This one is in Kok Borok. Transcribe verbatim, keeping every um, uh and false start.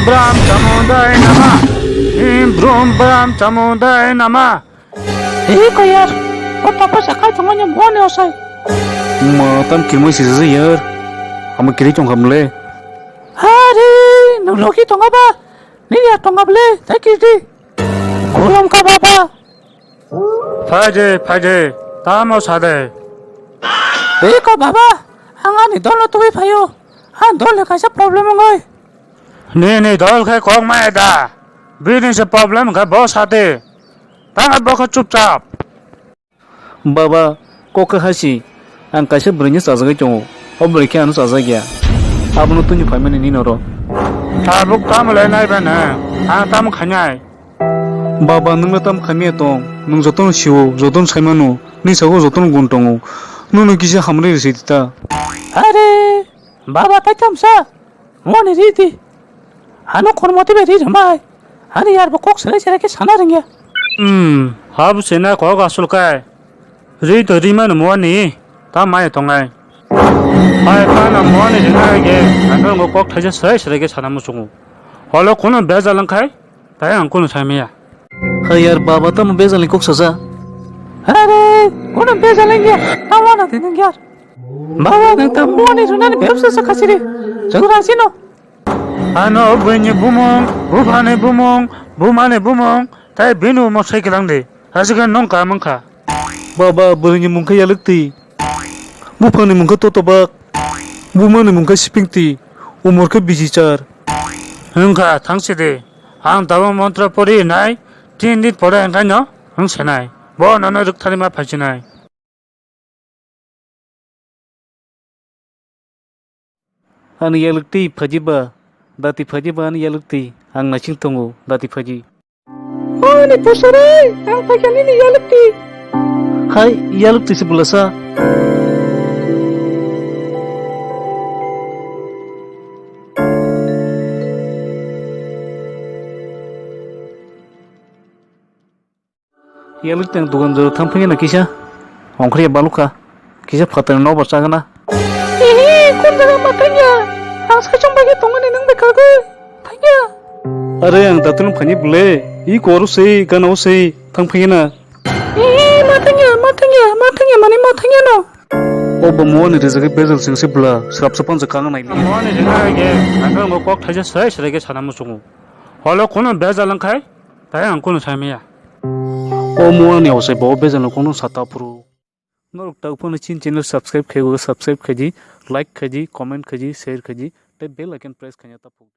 Bram chamudai nama. Him brum bram chamudai nama. Hei koyar, o tapasa kai thangmani mone osai. Ma tam kirmoi sisa yar. Ama kiri chong hamle. Hari, nung loki tonga ba? Nini ya tonga ble, thank you di. Kulam ka baba. Phaide, phaide, tamo sade. Eko baba, ang ani dolo tugui phaio. Ang dol ni kaisa problem ongoi. Nini dol khe kok maya da. Bini se problem khe bo sade. Tang bo khe chupchap. Baba, kok kha hai si, ang kaisa bwrwini chajagwi tongo. O bwrwi khe ano chajak ya. Abono tuni phaimani nini oro. Tabuk tamo le nai ba nang? Ang tamo khainai? Baba, nwngno tamo khaimaya tong? Nwng jotono sio, jotono saimano, nini sago jotono gun tongo. Nwngno kisa hamri rwsidi ta. Are, baba, tai tamsa. Moni ridi. Ano khormoti bai ri rwmai. Ani yar bo kok serai serai khe sana rwngya. Hmm, habo sena kok asol kai. Ri to ri mano moni. Ta mai tongai. Hai pana moni rina ge. Ano ngo kok thaisa serai serai khe sana musungu. Holo kuno bejal wngkhai. Tai ang kuno saimaya. Hai yar baba tamo bejal ni kok saja. Are, kuno bejal wngya. Ta wana de nang yar. Baba, nang ta moni rwnani bebsa sa khasiri. Chwng rasino. Ano bwini bumung, buphani bumung, bumani bumung, tai bini umor sai kwlang di. Aswkhe nong ka mangkha. Baba, bwrwini mungkha Yalwktwi. Buphangni mungkha Totobak. Bumani mungkha Sipingtwi. Umor khe bisi char. Hwnkha, thangsi di. Ang tabuk mantra pori nai, tin din pore hwnkhaino, hwng senai. Bo nono rwktharima phaisinai. Ani Yalwktwi phajiba, dati phajiba ani Yalwktwi, ang naising tongo, dati phaji. O ani pusari, ang phaikha nini Yalwktwi. Hai, Yalwktwi se bwlasa. Yalwktwi ang dugan jora thang phai na kisa. Ongkhorya balukha. Kisa phatani nobar chagana. Ehe, kun jaga ma thangya? Ang saichung bai khe tongmani nwng bai kagwi. Thangya. Are ang datulung phani bwle. I koro sei, gana o sei, thang phai na. Ehe, ma thangya, ma thangya, ma thangya mani ma thangya no. O bo mo ni rijak bejal sing se bwla, srap sapan je kang nai. Mo ni rijak ge, ang kok thaisa sai sai ge sana musungo. Holo kuno bejal wngkhai, tai ang kuno sai maya. O mo ani osai bo bejal no kuno sata phuru. Norok ta phone chin channel subscribe khai go, subscribe khaidi, like khaidi, comment khaidi, share khaidi, tei bell icon press khaina ta phuk.